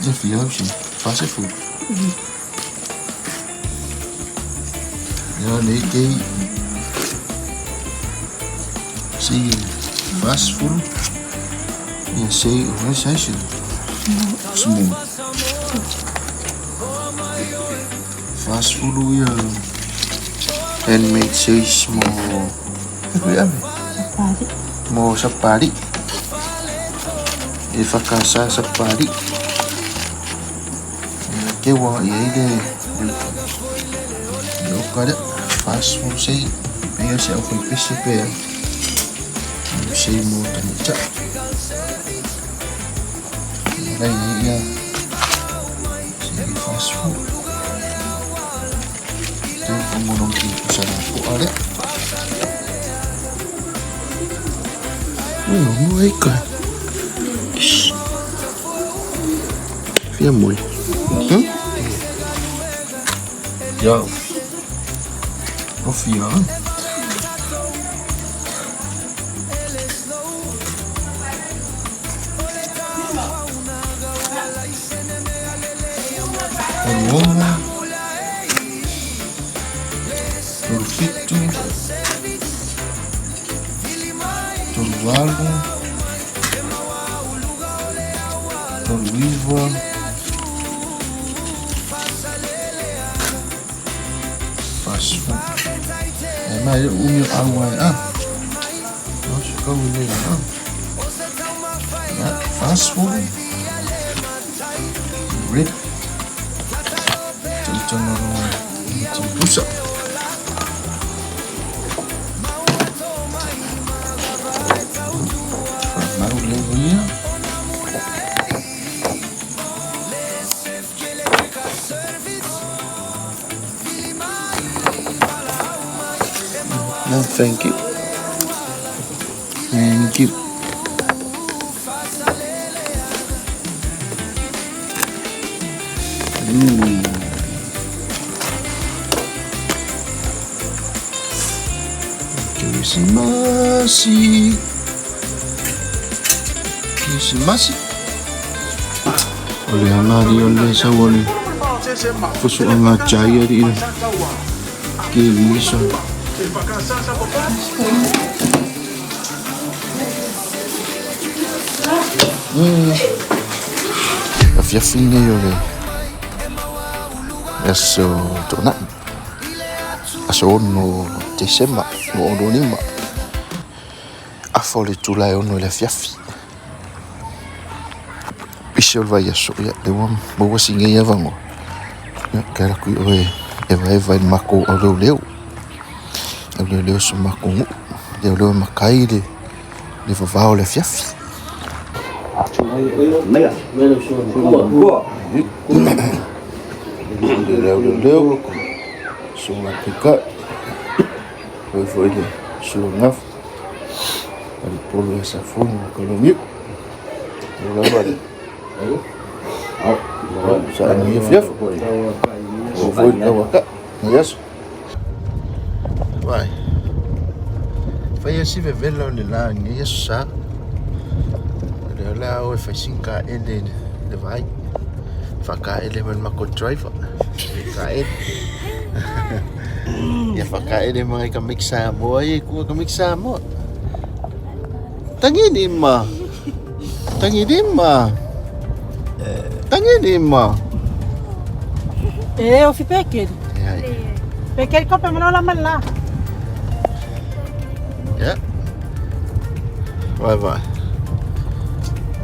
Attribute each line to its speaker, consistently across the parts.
Speaker 1: E fia au si 40. Ia nei kei si 40. Ia sei o le size. Small. 40 ia handmade size mo e ave.
Speaker 2: Sapali.
Speaker 1: Mo sapali. E whakasa sapali. E ke wa i ai le le oka lea. 40 sei. E se au whai pese pea. Sei mo tamita. Lai nei ia. Sei 40. Te mo ki pusara po ale. Mo e ka. Fia moi. Ja. O fia. 6. 37. 38. 39. 40. E mai umi o au ai a. No se kau i le a. Ia, 40. Red. Tino roa i te pusa. Whamaru leo ia. No, thank you. Thank you. Kirisimasi. Kirisimasi. O le hanga o le sau o le fusu anga chai ari ira. Ke visa. Afiafi nei o le aso Toonai. Aso 6 Tesema 2025. Afa o le tula e 6 i le afiafi. Pise o le vai aso ia le ua maua si nei avangoa. Ia kai la kui oe e vaeva i le mako au leo leo. Au leo leo so mako ngu. Leo leo makai le le vavao le afiafi. Le leo leo leo. Sunga pika. Foi foi le sunga. Ali polo e sa fonu ka lo miu. O lava le. Sa ni fiaf. O foi le waka. Yes. Vai. Fai asi ve vela o le la ni yes sa. Le la o e fai sinka ele le vai. Whaka ele man mako driver. Ka ele. Ia whaka ele mga ka mix Samoa e kua ka mix Samoa. Tangi ni ma. Tangi ni ma. Tangi ni ma.
Speaker 2: E o fi pekeri.
Speaker 1: Ia.
Speaker 2: Pekeri ko pe manola mala.
Speaker 1: Ya. Vai vai.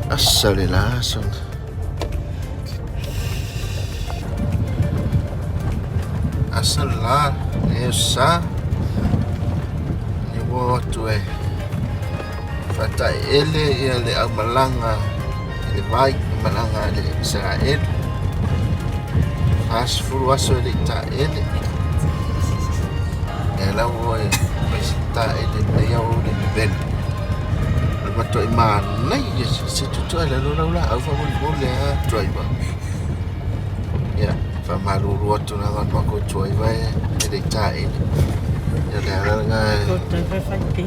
Speaker 1: Asa le la son. Asa la e sa. Ni wo atu e. Whata ele ia le au malanga le vai malanga le Israel. As furu aso le ta ele. E la wo e ta ele nei au le bel. Le mato i manai e se tutu le lo la au fa mo le a driver. Ia fa maluru atu na ngan mako driver e le ta ele. Ia le ala
Speaker 2: Ko te fai pe.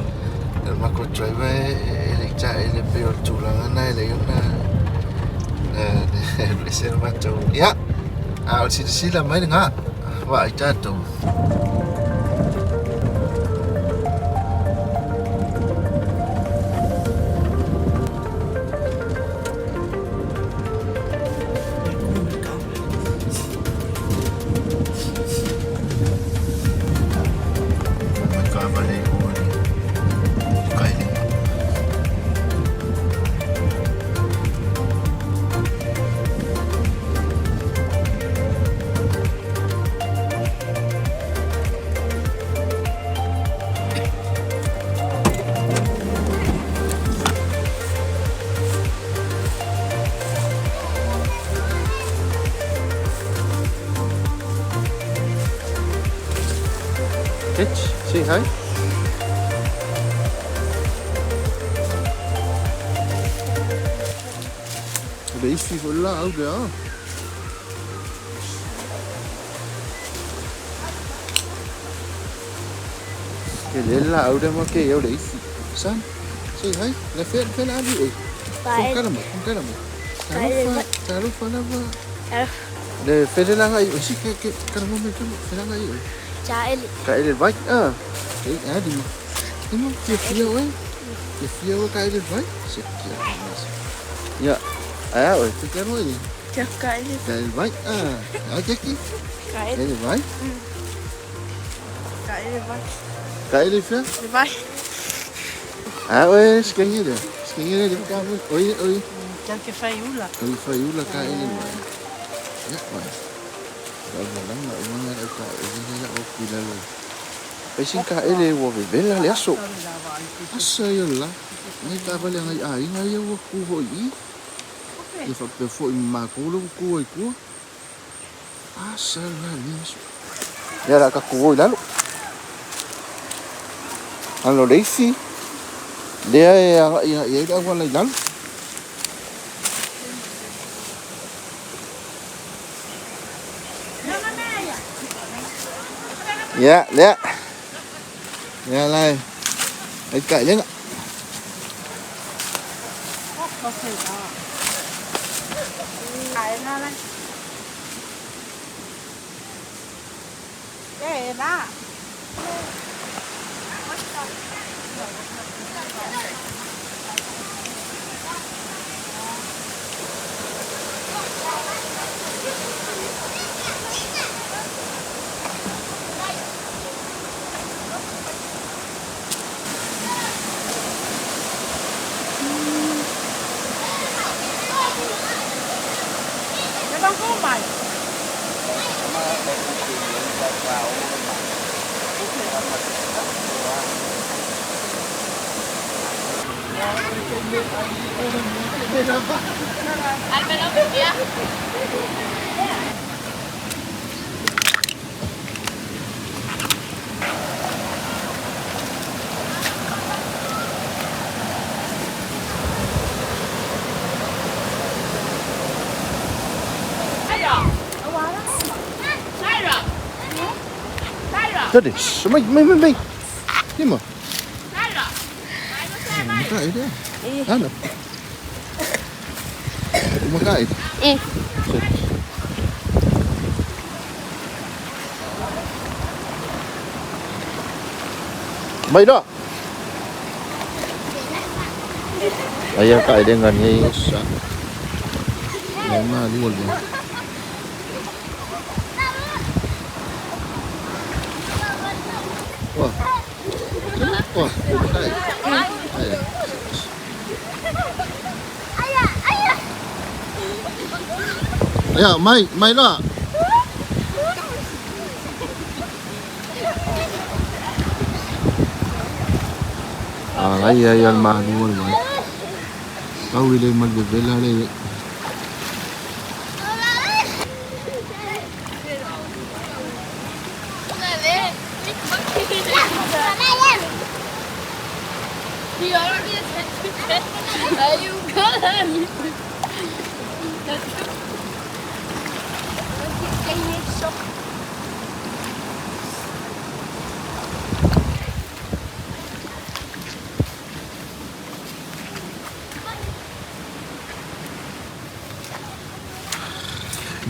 Speaker 1: Le mako driver e le ta ele pe o tulaga na ele ona Alu ese le matou. Ia, a o le silasila mai lena, vaai tatou. Bitch, say hi. O le isi foi la au lea. Ke le la au lea ma ke au le isi. San, say hi. Le fe fe la ali oi. Kung mai, kung mai. Talofa, talofa lava. Le fe le langa i oi si ke ke kala mo me kala fe langa i oi.
Speaker 3: Chaeli.
Speaker 1: Ka ele vai ah. Ke ali mo. Imo ke fia oi. Ke fia oi ka ele vai. Se ke. Ya. Ah, oi, te quero oi.
Speaker 3: Chaeli.
Speaker 1: Ka ele vai ah. Ah, ke ki.
Speaker 3: Chaeli.
Speaker 1: Ele vai.
Speaker 3: Chaeli vai.
Speaker 1: Ka ele fia?
Speaker 3: Vai.
Speaker 1: Ah, oi, skengi le. Skengi le ka mo. Oi, oi.
Speaker 2: Quero que fai ula.
Speaker 1: Oi fai ula ka ele vai. Ya, vai. Ka mo langa o nga ka ele la o kula lo. Ai sin ka ele ua vevela le aso. Asa ia la. Ngai ta vale ngai ai ngai ua ku hoi i. Ia fa pe foi ma ko lo ku ai ku. Asa la ni aso. Ia la ka ku oi lalo. Ano le isi. Lea e aga ia ia ia wala i lalo. Ia, lea. Ia lai. Ai kai lenga. Tadi, mai mai mai mai. Ima. Kumakain eh. Ano? Kumakain.
Speaker 3: Eh.
Speaker 1: Mai đó. Ayah kai dengan ni. Mama ni boleh. Wah. Wah, kumakain. Ayah.
Speaker 3: Ayah, ayah.
Speaker 1: Ayah, mai, mai lah. Ah, ayah, ayah, mah ni boleh. Kau ile magbebela le.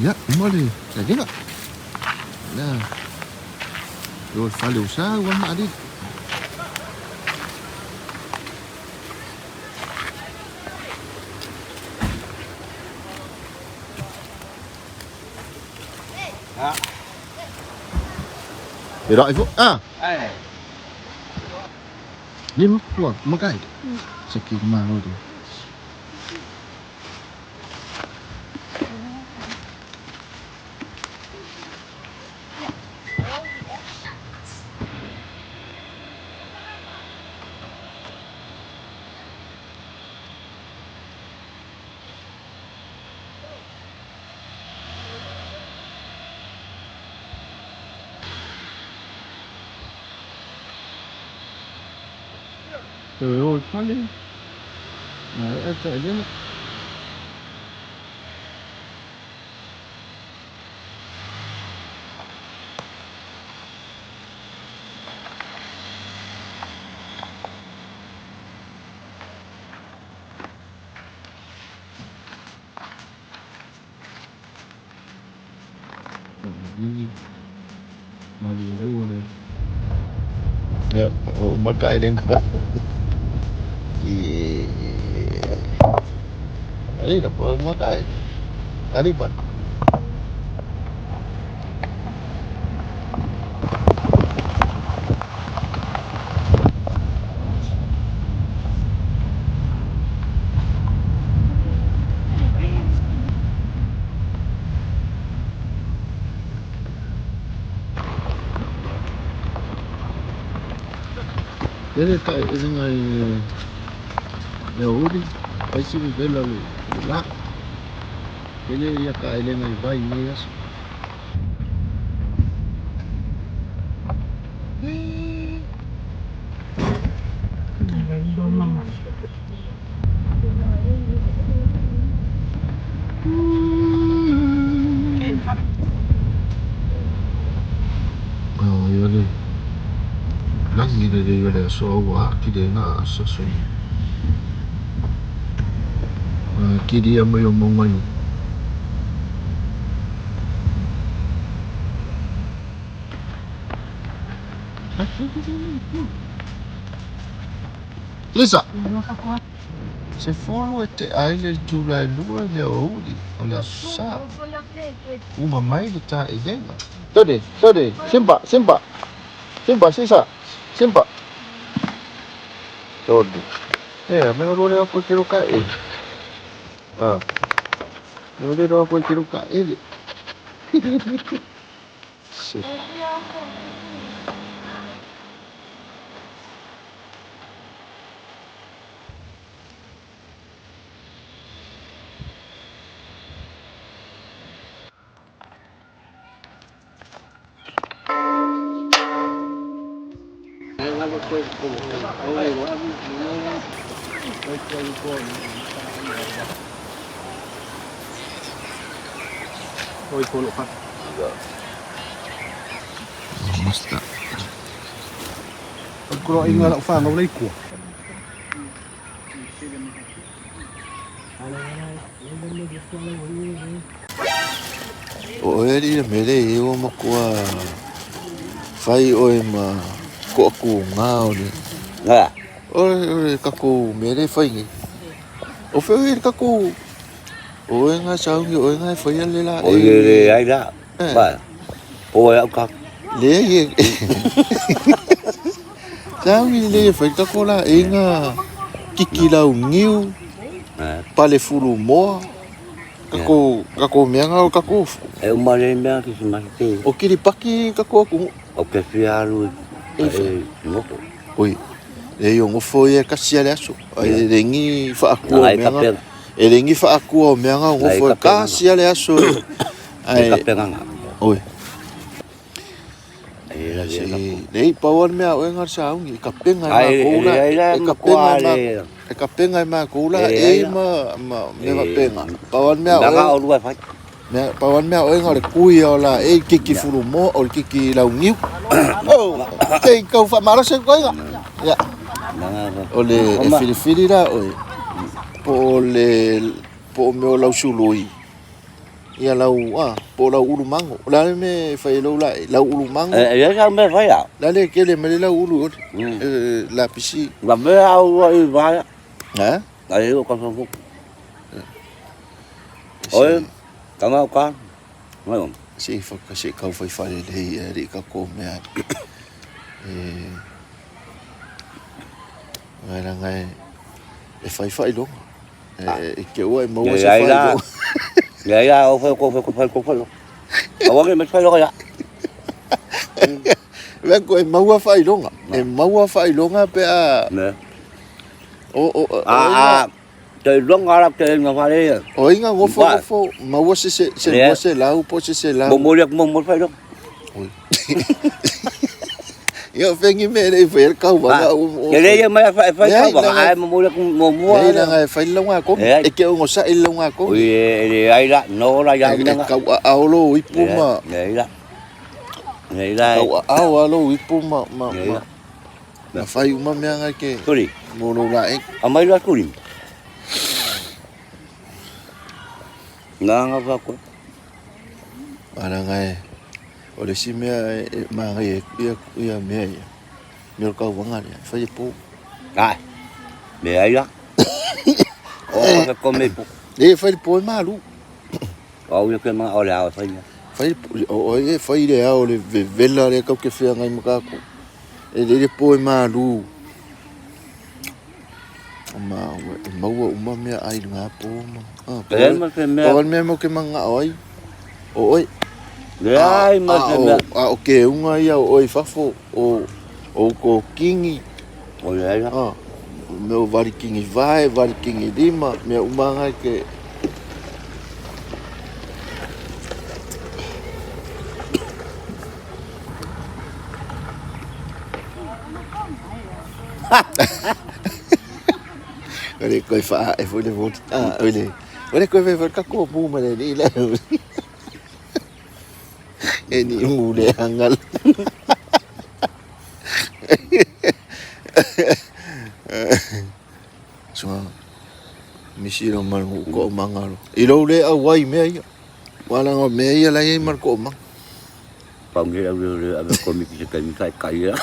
Speaker 1: Ia, uma le tailiga. Ia, o le fale o sa ua maalili. E rai fo. Ah. Ni mo kua, makai. Se ki ma ro. Trời ơi, phát đi. Đấy, em chạy đi. Ia, ua uma le taelega. Alii na ua uma taelega. Alii pa. Lele taelega i le aoauli, fai si vevela o le la. Tele ia taelega i vai i lenei aso. Oh, ia le lagi lelei o le aso auā ki le na aso aso i. Kilia mai o mauga i. Lisa! Se fulu e te ai le itula e lua i le aoauli o le Aso Sa. Uma mai le taelega. Tode, tode, Simba, Simba, Simba, sisa, Simba. Tode. E, me o lea koe ke roka e. Ah. Me o lea koe ke roka e le. Se. Basta.
Speaker 4: Kuro inga lau whāngau lei kua.
Speaker 1: O oe alii le mea lea e ua matua fai oe ma toatuga o le o le tatou mea lea e fai nei. O fea o i ai le tatou o oe na sauni o oe na e faia le la
Speaker 5: O le le ai la. Ba. Po ai au ka.
Speaker 1: Leai e sauni lelei e fai le tatou laeiga kiki launiu pale fulu moa tatou tatou mea na o tatou
Speaker 5: E uma le mea ki se masi te.
Speaker 1: O Kiripaki tatou atunuu.
Speaker 5: O ke fia alu e nofo.
Speaker 1: Oi, leai o nofo ia e tasi lava le aso. Ai e le ni faakua o mea na. E le ni faakua o mea na o nofo e tasi lava le aso.
Speaker 5: Ai
Speaker 1: Oi. Leai, pau lava le mea a oe na o le sauni, e tapena e makou la, e tapena e makou, e tapena e makou la e ma mea faapena. Pau lava le mea a oe, mea, pau lava le mea a oe na o le kui o la e kiki fulumoa, o le kiki launiu. Oh, te i kau faamalosi atu aiga. Ia, o le e filifili la oe, po o le, po o mea o lausului. Ia lau a po o lau ulu mago. O le a le mea e fai ai lou laei? Lau ulu mago.
Speaker 5: E leai sau mea e fai a.
Speaker 1: La le kele mai le lau ulu ole. Lapisi.
Speaker 5: La mea au ai vaea.
Speaker 1: Ha?
Speaker 5: Ai o ka fofu. Oi, tanga o ka. Mai o.
Speaker 1: Se i whaka se kau whai whare lei e ri ka ko mea. E ngai la ngai e whai whai longa. E ke ua e maua se whai longa.
Speaker 5: Leai la, o whai ko whai ko whai ko whai. Awa ke me whai longa ya.
Speaker 1: Mea ko e maua whai longa. E maua whai longa pe a.
Speaker 5: Ne.
Speaker 1: O o o.
Speaker 5: A a te longa la te nga whare ia.
Speaker 1: O inga ngofo ngofo maua se se se lua se lau po se se lau.
Speaker 5: Mo mo le mo mo whai longa.
Speaker 1: Oi. Ia o whengi me rei whai el kau wanga o.
Speaker 5: Ke le ia mai whai whai kau wanga ai mo mo le mo mo.
Speaker 1: Nei la ngai whai lau ngā komi. E ke o ngosa i lau ngā komi.
Speaker 5: Oi e le ai la no la ia
Speaker 1: nga. E kau a aolo ipu ma.
Speaker 5: Nei la. Nei la.
Speaker 1: Kau a ao alo ipu ma ma ma. Ma whai uma mea ngai ke.
Speaker 5: Kuri.
Speaker 1: Mo lo la e.
Speaker 5: A mai la kuri. Nā ngā whako.
Speaker 1: Ara ngai. O le isi mea e māngai e ia, ia mea ia. Mea o le kauaga lea, e fai e pō.
Speaker 5: Ai, me ai la. O ka ko me po.
Speaker 1: E fai le pō e mālū.
Speaker 5: Au ia ke mga o le ao e fai mea.
Speaker 1: Fai o o e fai le ao le vevela le kau ke fea ngai makako. E le le pō e mālū. Ma e maua uma mea ai ngā pō ma. Ah,
Speaker 5: pō. E ma te mea.
Speaker 1: O mea mo ke manga o ai. O oi.
Speaker 5: Leai ma te mea.
Speaker 1: A o ke unga ia o oi fafo o o ko kingi.
Speaker 5: O le ai.
Speaker 1: Ah, me o vari kingi vae, vari kingi lima, mea uma ngai ke Ore koe wha e fo le vot. Ah, ore. Ore koe whai ka ko pū ma le ni la. E ni mu le hangal. Sua misi lo mal ko mangalo. I lo le au ai mea ia. Wala ngo mea ia la ia mal ko mang.
Speaker 5: Pau nge au le ave komiki se kaimi kai kai ia.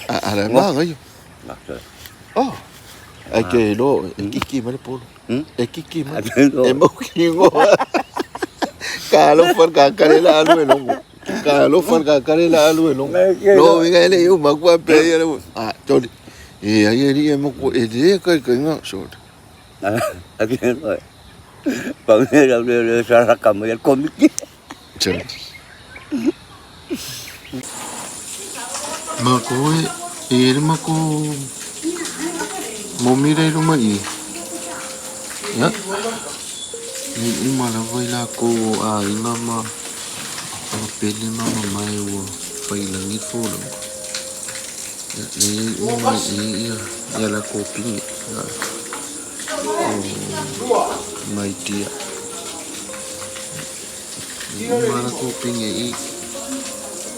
Speaker 1: A la ma ngai. Oh. Ai ke lo e kiki mai le polo. E kiki mai. E mau ki ngo. Ka lo far ka kare la alu e longo. Ka lo far ka kare la alu e longo. Lo inga ele i uma kua pe ia le. Ah, toli. E ai e ri e mo ko e le kai kai nga so.
Speaker 5: A ke lo. Pau nge au le le saraka mai el komiki.
Speaker 1: Toli. Ma ko e e le ma ko mo mira i luma i. Ia. Ni uma lava i la ko a inga ma ma pele ma ma mai ua fai langi fo lava. Ia le i uma i ia ia la ko pingi. Ia. O mai tia. Ni uma la ko pingi i.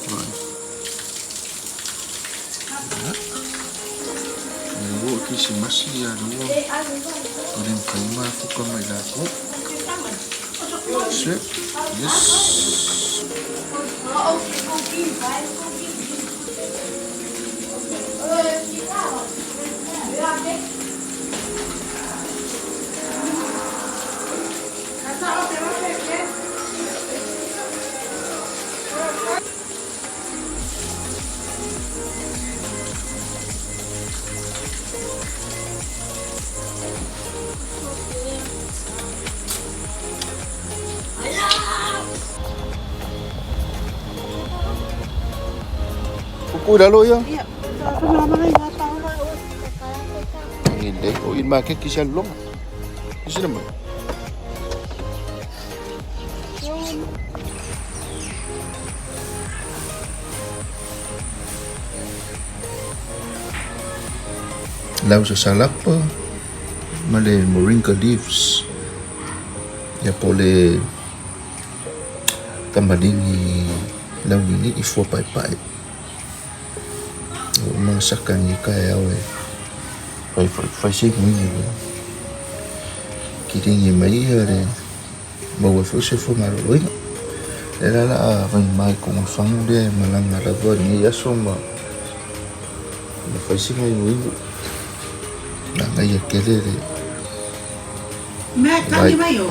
Speaker 1: Mai. Ia. Ni ua kisimasi ia lua. O le mkaima fuka mai la ko. Se. Yes. Kuku lalo ia.
Speaker 2: Ia.
Speaker 1: Ile o i ma ke kisa longa. Kisa mai. Lau sa salapa ma le moringa leaves. Ia po le tamaligi laulili i fua paepae. O mga saka ni kai au e fai fai fai se ngi. Kiligi mai ia le maua ai foi le soifua maloloina. O lea la o le a vaima i Kogofagu lea e malaga lava i lenei aso ma fai sina inuinu. Manaia tele le
Speaker 2: Mea tagi mai o.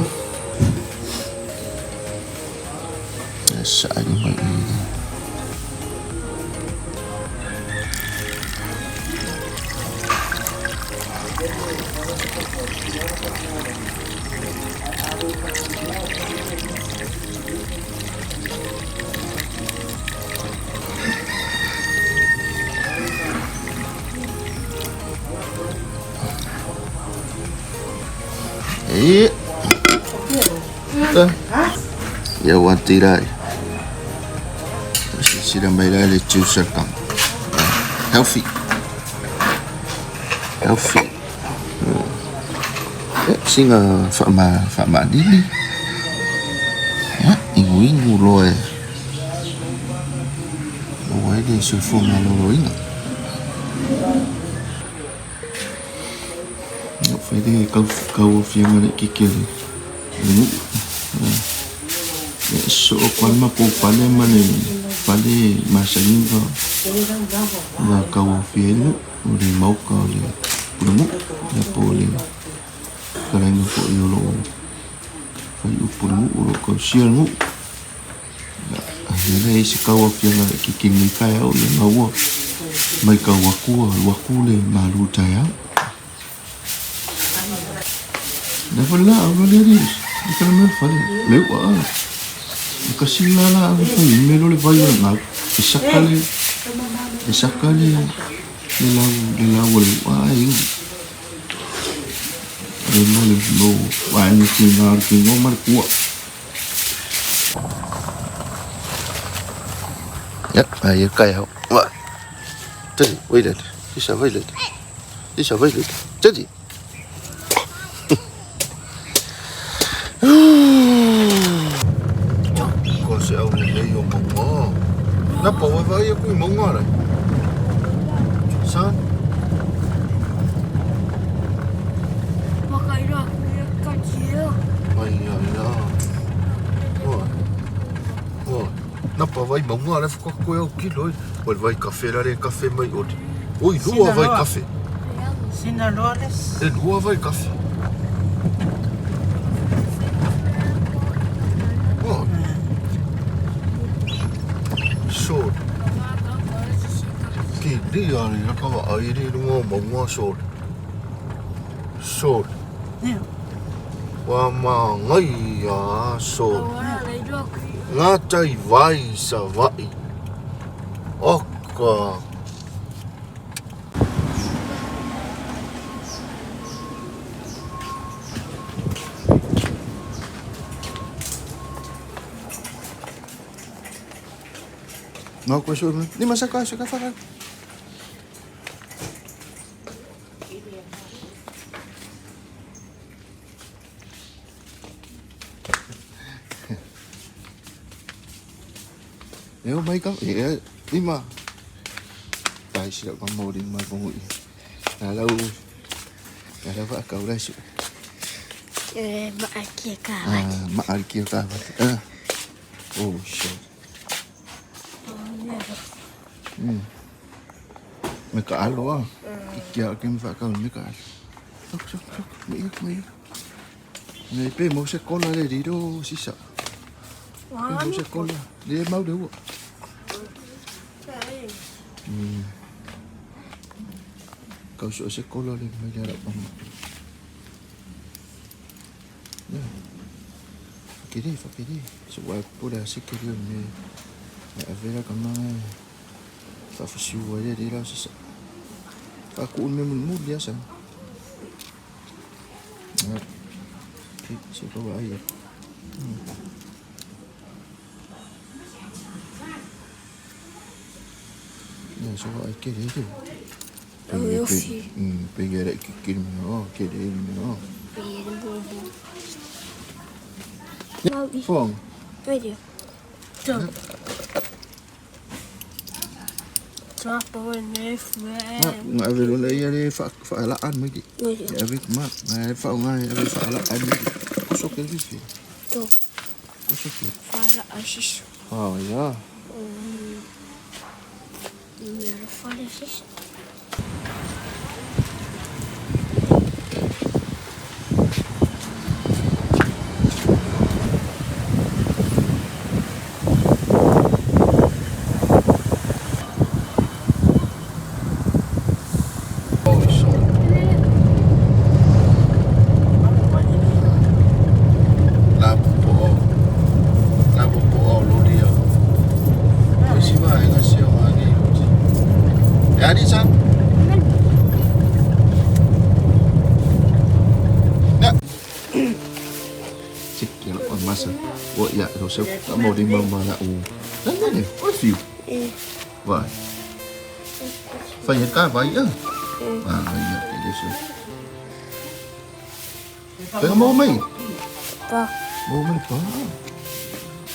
Speaker 1: E saili mai i le Ia. Ia ua tira. Silasila mai la le juice kama. Healthy. Healthy. Ia, singa faama faamalili. Ia, iguigu loa e maua ai le soifua maloloina. Ia, fai le kau kau afiaga le keke le le nuu. Ia, soo koa le makou pale ma le pale masani ma ma tauaofia ai le nuu, o le maota o le pulenuu, ia po o le fetalaiga foi o lo o faiupu i le nuu o lo o tausia le nuu. Ia, lea la e i ai se tauaofiaga laitiiti i lenei taeao, ia na ua matau atu ua alu atu le malu i le taeao. Lea foi le laau la lea i tala mai o le fale, le u'a a. E tasi la laau e fai ai mea o le vai o le gau. E saka le, e saka le, le lau, le lau o le u'a ae iu. Le mo le mo vaega tiga o le tino ma le pua. Yep, ai e kai hau. Wa. Tadi, wait it. Isa, wait it. Isa, wait it. Tadi. Ko se au lelei o maunga. Na pau e vaai aku i maunga rai. Son.
Speaker 3: Whakairo aku ia ka tia.
Speaker 1: Ai ai a. Oi. Oi. Na pa vai maunga le whakakoe au kilo ai. O le vai kafe rare kafe mai ori. Oi, lua vai kafe.
Speaker 2: Sinaloa-les.
Speaker 1: E lua vai kafe. Oi. Sore. Ki li ari na kawa ai ri runga o maunga sore. Sore.
Speaker 2: Ia.
Speaker 1: Wa mangai a sore. Ngā tai vai Savaʻi. Oka. Nā koe sore. Ni masaka saka whakau. E o mai ka, e lima. Tai sila ka mo rin mai kongu i. Na lau, na lau wa kau lai su.
Speaker 3: E ma a kia ka wati.
Speaker 1: Ah, ma a kia ka wati. Ah. Oh, shit. Me ka alo ah. Ki kia ke me whakau me ka alo. Sok, sok, sok. Me ia, me ia. Me pe mo se kola le riro sisa. Pe mo se kola. Le mau le ua. Kau so se kola le mai le ara pama. Ya. Whakere, whakere. So wai pore a se kere o me. Me avera ka manga. Whawhasiu ai le rira sisa. Whaku me mulmuli asa. Ya. Ki se ka wa ai. Ya so ai kere tu.
Speaker 3: O yofi.
Speaker 1: Pe re ki kiri me o kere me o. Fong.
Speaker 3: Video.
Speaker 1: Ma ave lo le ia le fa fa la an mai. Ave ma ma fa nga ave fa la an mai. Ko so ke fi.
Speaker 3: To.
Speaker 1: Ko so ke.
Speaker 3: Fa la asis.
Speaker 1: Ah ya.
Speaker 3: Mera fa la asis.
Speaker 1: Vai. Fai ka vai a. Ah, vai a ke le so. Pe mo mai.
Speaker 3: Pa.
Speaker 1: Mo mai pa.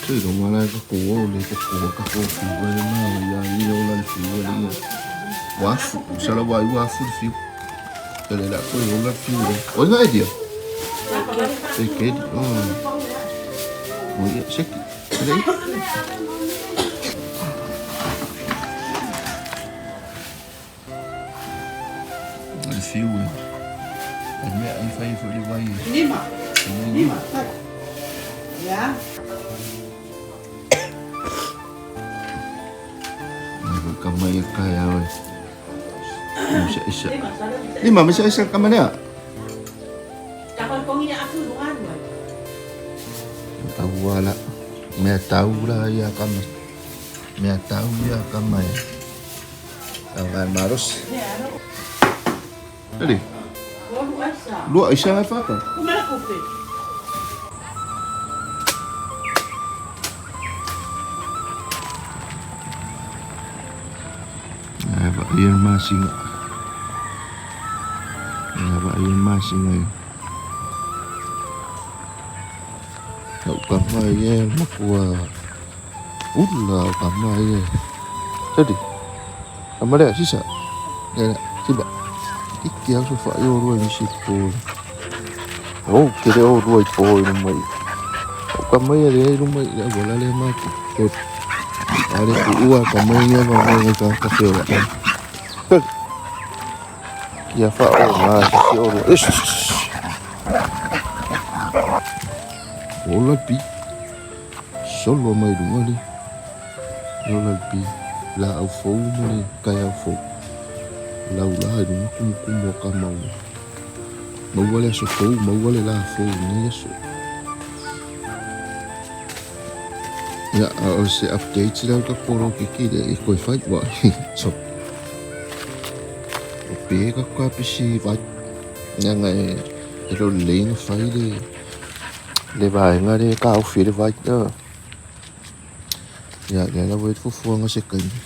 Speaker 1: Te ro ma la ka ko le ka ko ka ko fi wa ma ya ni lo la fi wa ni. Wa fu sa la wa wa fu fi. Te le la ko lo la fi wa. O ngai dia. Te ke oh. Mo ye se ki. Le. Fiu e mea ai fai foi le vai.
Speaker 2: Lima. Lima. Ya.
Speaker 1: Ai ko ka mai ka ya we. Misa isa. Lima misa isa ka mana?
Speaker 2: Takon kong ina aku bukan.
Speaker 1: Tau ala. Mea tau la ia ka ma. Mea tau ia ka mai. Ang maros. Jadi. Lua isa fa ka.
Speaker 2: Kumala kopi.
Speaker 1: Ai va ia masinga. Ai va ia masinga. Kau kamai ye makua. Ulla kamai ye. Jadi. Kamai sisa. Ya, sisa. Iki au fa yo rua ni si po. Oh, ke le o rua i po i mai. O ka mai le i mai le bola le ma ku. Ko. Ale ku ua ka mai ni ma mai ka ka fe wa. Kia fa o ma si o rua. O la pi. Solo mai runga le. O la pi. La au fou mo le kai au fou. Lau la i runga kumu kumu o ka mau. Maua le aso fou, maua le la fou ni aso. Ia, o se update lau ka koro kiki le i koe whai wa. So, o pe ka ka pisi vai. Nga nga e, e lo leinga whai le, le vaenga le ka au whire vai. Ia, le la wait fufuanga se kaimi.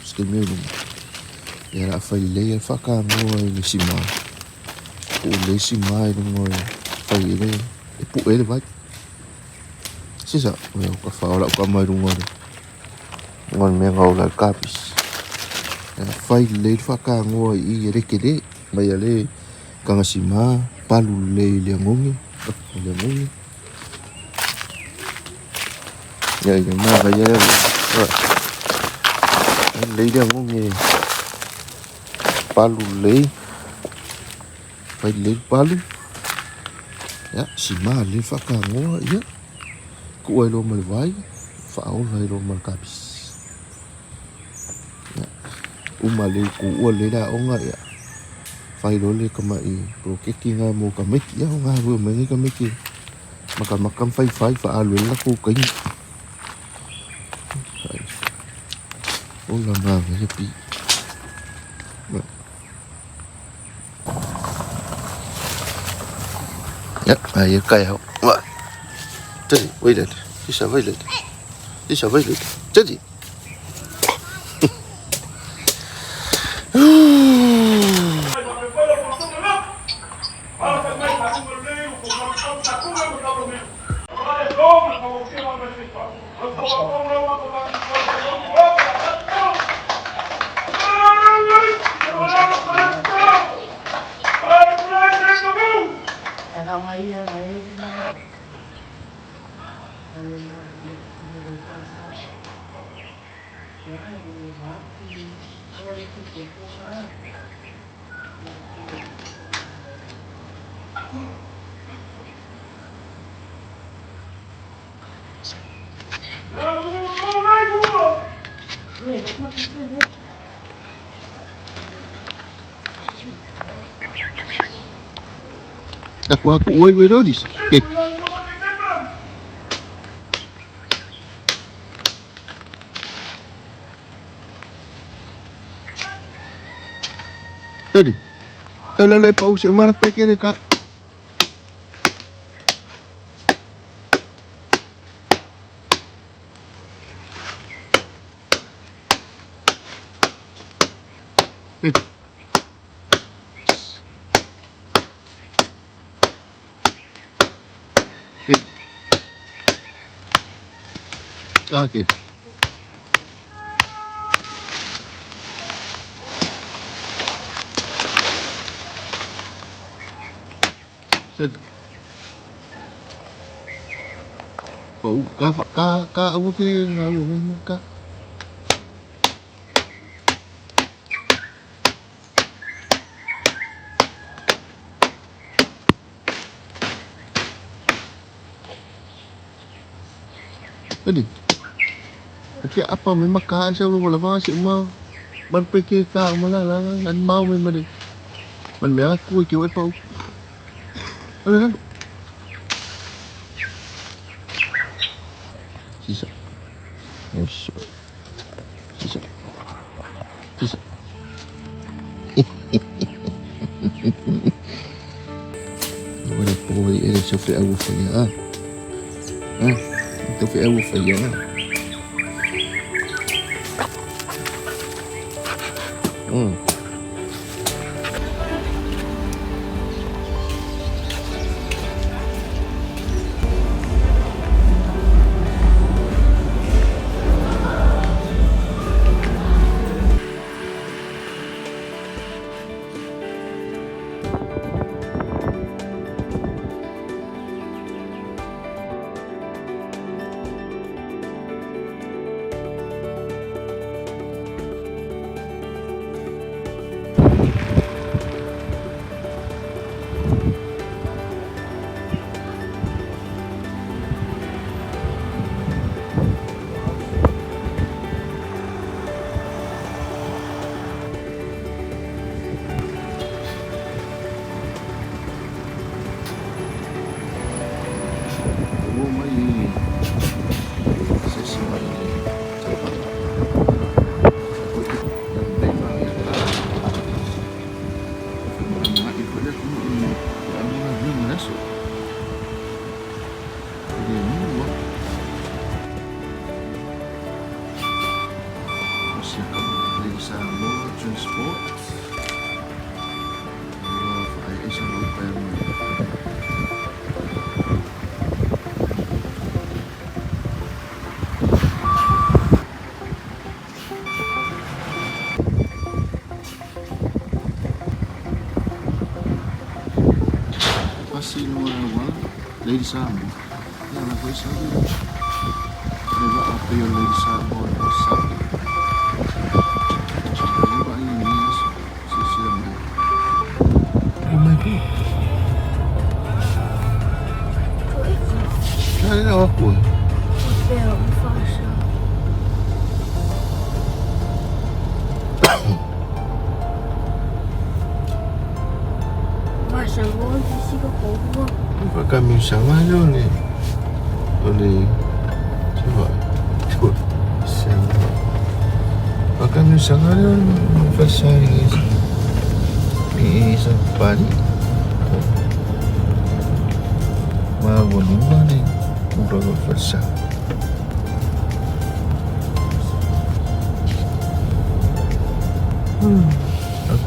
Speaker 1: Se kaimi o lunga. Ia la whai lei e whaka ngoa i le sima. Pu le sima i lunga e whai e le, e pu e le vai. Sisa, o ka whao lau ka mai runga le. Ngon mea ngau la kapis. Ia whai lei whaka ngoa i e reke le. Mai a le kanga sima, palu le i le ngongi. Le ngongi. Ia ia maa vai ia le. Lei le ngongi. Palu lei. Whai lei palu. Ia, sima le whaka ngoa ia. Ku ai lo mai vai, whaola ai lo mai kapis. Ia, uma le ku ua le la onga ia. Whai lo le kama i prokeki ngā mō ka meki. Ia o ngā rua mai ngai ka meki. Maka makam whai whai wha alu la ku kai. Ola mā vere pi. Ia, ai e kai hau. Wa. Tadi, wait it. Isa wait it. Isa wait it. Tadi. Aku aku oi oi rodis. Eh. Tadi. Kalau le pau se mar pe kere ka. Eh. Eh. Okay. Set. Pau ka ka ka au ke ngau ka. Tadi. Kasi apa memang ka sa wala ba si mau. Man pe ke ka mala la an mau me mare. Man me aku ke wai pau. Ano na? Sisa. Yes. Sisa. Sisa. Wala po ele sofre algo falhar. Ah, então foi algo falhar. Oh my. Sesi mai. Transport. Pasi no wa Lady Samo. Ya la foi sabe. Leva a pio Lady Samo no sabe. Leva aí nisso. Se se mai. Oh my God. Cara, ó, pô. Kami sama ni. Oleh cuba. Cuba. Sama. Kami sama ni pasal ni. Ni sampai. Ma voluma ni. Ura pasal.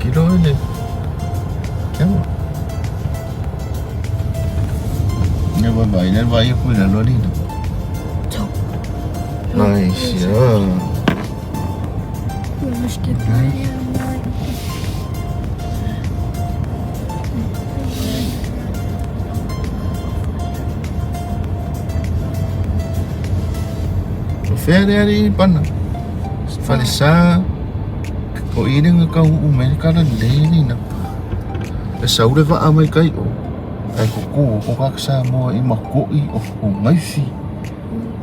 Speaker 1: Kilo ni. Kemo. Ini vai, ele vai cuidando ali. Nice, yeah. Fea le alii pana? Falesa. O i le tau mai le kala lelei ni na. E sau le vaa mai kai o. Ai kuku o kaka Samoa i makoi o o ngaifi.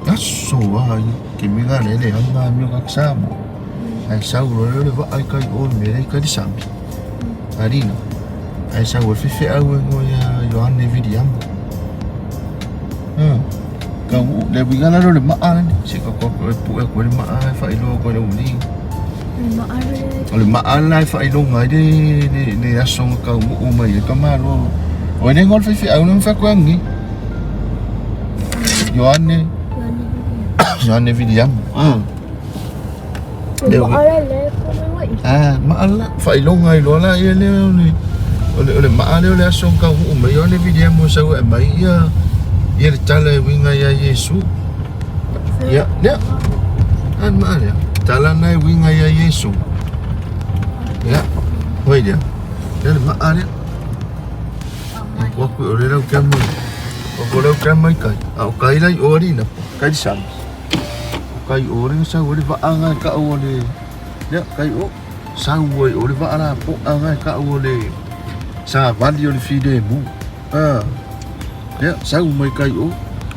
Speaker 1: Aso ai ke minga le le anga mi o kaka Samoa. Ai sau lo le vaa i kai o me le kai sami. Arina. Ai sau e fifi au e ngo ia Ioane Viliamu. Ka le winga la le maa le se ka ko e pu e ko le maa e fa ilo ko le uli. O le maa la e fa ilo ngai le le le aso ka u mai e ka malo. O le ngol fifi au le fa ko ngi. Ioane Ioane Viliamu.
Speaker 3: Le maa le ko mai wai.
Speaker 1: Ah, maa la fa ilo ngai lo la ia le o le o le maa le o le aso ka u mai Ioane Viliamu sau e mai ia ia le tala e winga ia Yesu. Ia, lea. An maa lea. Tala na e winga ia Yesu. Ia. Hoi lea. Lea le maa lea. E kua kui o le lau kia mai. O ko lau kia mai kai. A o kai lai o ari na. Kai di sami. O kai o le sau o le vaa ngai ka o le. Lea, kai o. Sau o o le vaa la po a ngai ka o le. Sa vali o le fide mu. Ah. Lea, sau mai kai o.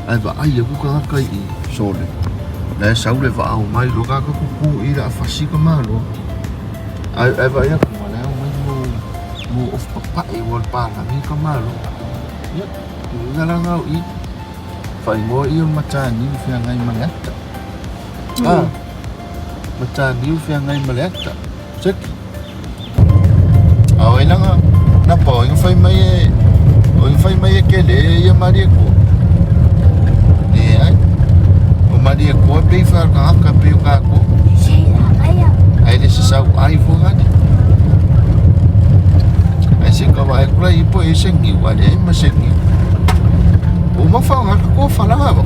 Speaker 1: Ai va ai ku ka kai i sole. Le sau le vaa o mai lo ka ka kuku i la fasi ka malo. Ai ai va ia ku ma le o mai mo mo of papa e wal pa la mi ka malo. Ia, nga la ngau i. Fai mo i o matani fi ngai maleta. Ah. Matani fi ngai maleta. Sek. A oi langa na po i fai mai e o i fai mai e ke le ia Maria ko. Ne ai. O Maria ko pe fa ka ka pe ka ko.
Speaker 3: Se la kaya.
Speaker 1: Ai le se sau ai fo ngani. Ai se ka vai kula i po e se ngi wa le ma se ngi. O ma fa nga ko fa la ba.